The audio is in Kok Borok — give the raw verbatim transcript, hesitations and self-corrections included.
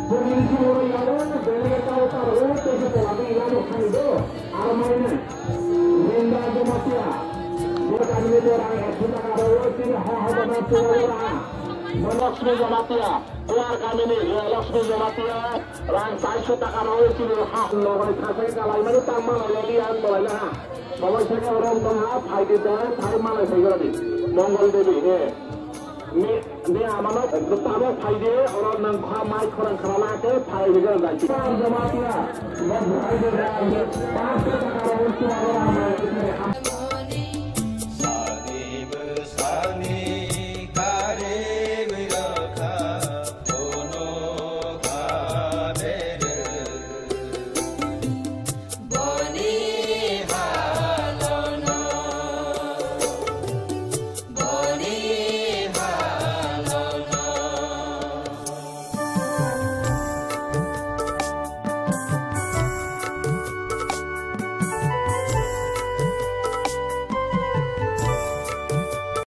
Bini simi oro yago, bini kau taro, tei se tola di ilamo khani do, aro maine. Linda Jamatia, bo kami ni borang ekso taka ro, tini ha ha bana tura ro ha. Lakshmi Jamatia, kuar kami ni, Lakshmi Jamatia, rang saiso taka ro, tini ha. Logai thasai kalai mani tangma lai di ang tolai na ha. Babai saka oro tong ha, phai di tong, phai malai phai gora di. Mongol Devi, he. Ni, ni amano tamo phai de, oro nang kha mai khorang khara la ke, phai de ga dai. Jamatia, mo phai de ga, pas ke taka ro, tu aro amai,